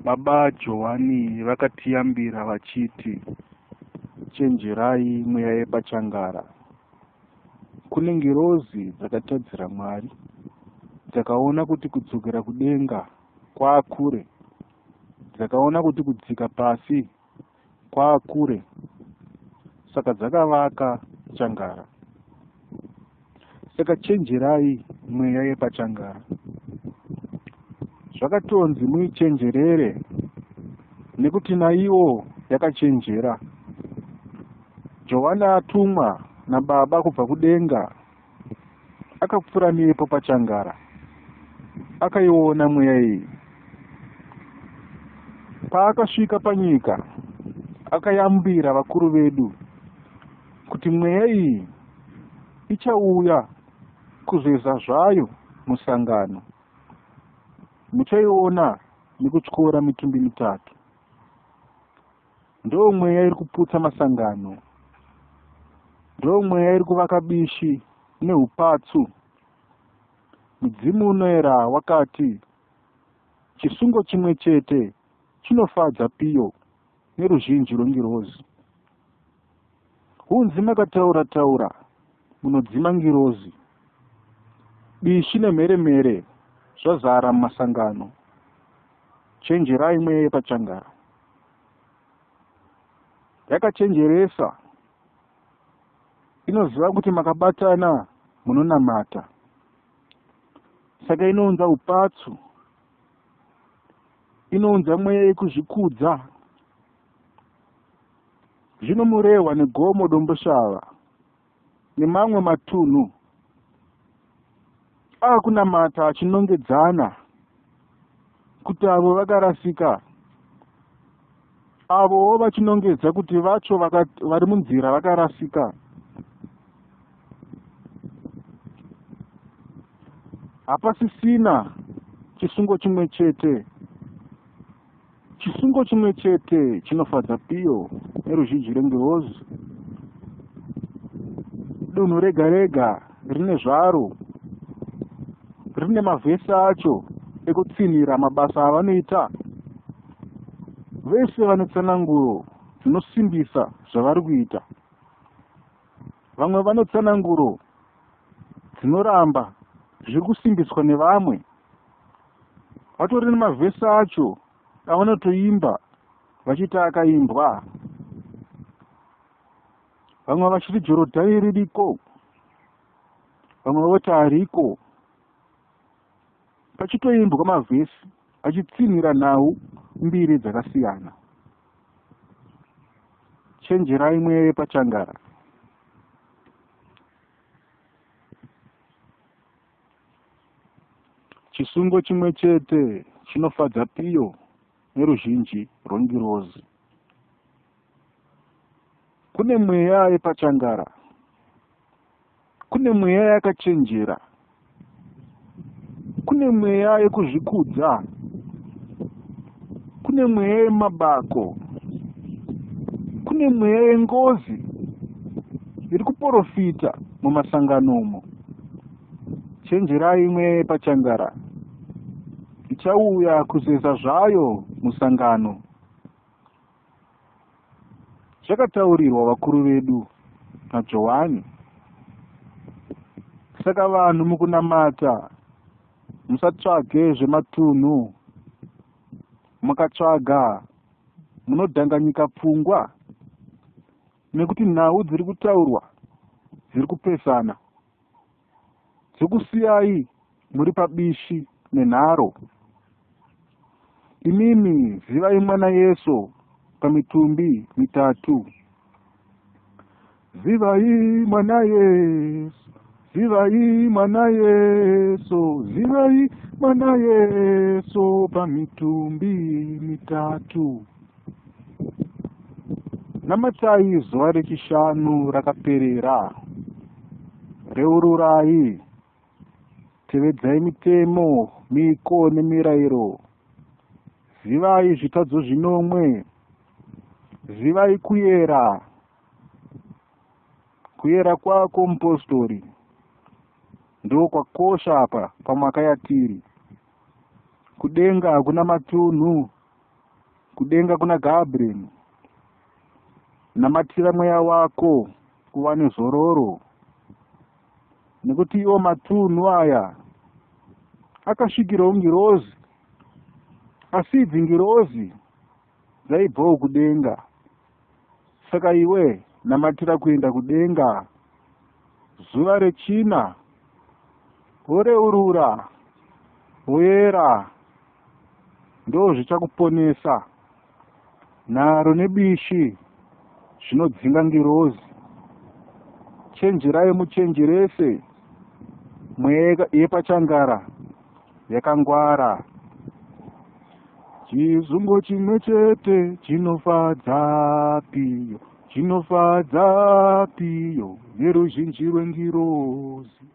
Baba Johani vakatiyambira vachiti, Chenjerai mweya yepachangara. Kune ngirozi dzakatadzira Mwari, dzakaona kuti kudzokera kudenga kwaakure, dzakaona kuti kudzika pasi kwaakure, saka dzakavaka changara. Saka chenjerai mweya yepachangara. Zvakatonzi muichenjerere nekuti naiwo yakachenjera. Johani atumwa nababa kubva kudenga akapfuura nepo pachangara akaiona mweya iyi. Paakasvika panyika akayambira vakuru vedu kuti mweya iyi ichauya kuzeza zvayo musangano. Muchaiona nekutyora mitumbi mitatu. Ndo mweya iri kuputsa masangano. Ndo mweya iri kuvaka bishi neupatsu. Mudzimu unoera wakati chisungo chimwe chete chinofadza piyo neruzhinji rwengirozi. Hunzi makataura taura munodzima ngirozi. Bishi nemheremhere zvazara mumasangano. Chenjerai mweya yepachangara. Yakachenjeresa inoziva kuti makabatana munonamata. Saka inounza upatsu. Inounza mweya yekuzvikudza. Zvino Murehwa neGomo Domboshava nemamwe matunhu akunamata achinongedzana kuti avo vakarasika avowo vachinongedza kuti vacho vari munzira vakarasika. Hapasisina chisungo chimwe chete. Chisungo chimwe chete chinofadza piyo neruzhinji rwengirozi. Dunhu rega rega rine zvaro, rine mavhesi acho ekutsinhira mabasa avanoita. Vese vane tsananguro dzinosimbisa zvavari kuita. Vamwe vane tsananguro dzinoramba zviri kusimbiswa nevamwe. Vatori nemavhesi acho avanotoimba vachiti akaimbwa. Vamwe vachiti Jorodhani ririko, vamwe voti hariko. Pachitoimbwa mavhesi achitsinhira nhau mbiri dzakasiyana. Chenjerai mweya yepachangara. Chisungo chimwe chete chinofadza piyo neruzhinji rwengirozi. Kune mweya yepachangara. Kune mweya yakachenjera. Kune mweya yekuzvikudza. Kune mweya yemabako. Kune mweya yengozi iri kuporofita mumasangano umo. Chenjerai mweya yepachangara ichauya kuzeza zvayo musangano. Zvakataurirwa vakuru vedu naJohani. Saka vanhu mukunamata musatsvage zvematunhu. Mukatsvaga munodhanganyika pfungwa nekuti nhau dziri kutaurwa dziri kupesana. Dzokusiyai muri pabishi nenharo. Imimi zivai mwana Yesu pamitumbi mitatu. Zivai mwana Yesu, zivai mwana Yesu, zivai mwana Yesu pamitumbi mitatu. Namatai zuva rechishanu rakaperera. Reururai, tevedzai mitemo, miko nemirayiro. Zivai zvitadzo zvinomwe. Zivai kuyera. Kuyera kwako mupostori ndokwakosha apa pamwaka yatiri. Kudenga hakuna matunhu. Kudenga kuna Gabriel. Namatira mweya wako uwane zororo. Nekuti iwo matunhu aya akasvikirawo ngirozi. Asi idzi ngirozi dzaibvawo kudenga. Saka iwe namatira kuenda kudenga. Zuva rechina woreurura woyera ndozvichakuponesa. Nharo nebishi zvinodzinga ngirozi. Chenjerai muchenjerese mweya yepachangara yakangwara. Chisungo chimwe chete chinofadza piyo, chinofadza piyo neruzhinji rwengirozi.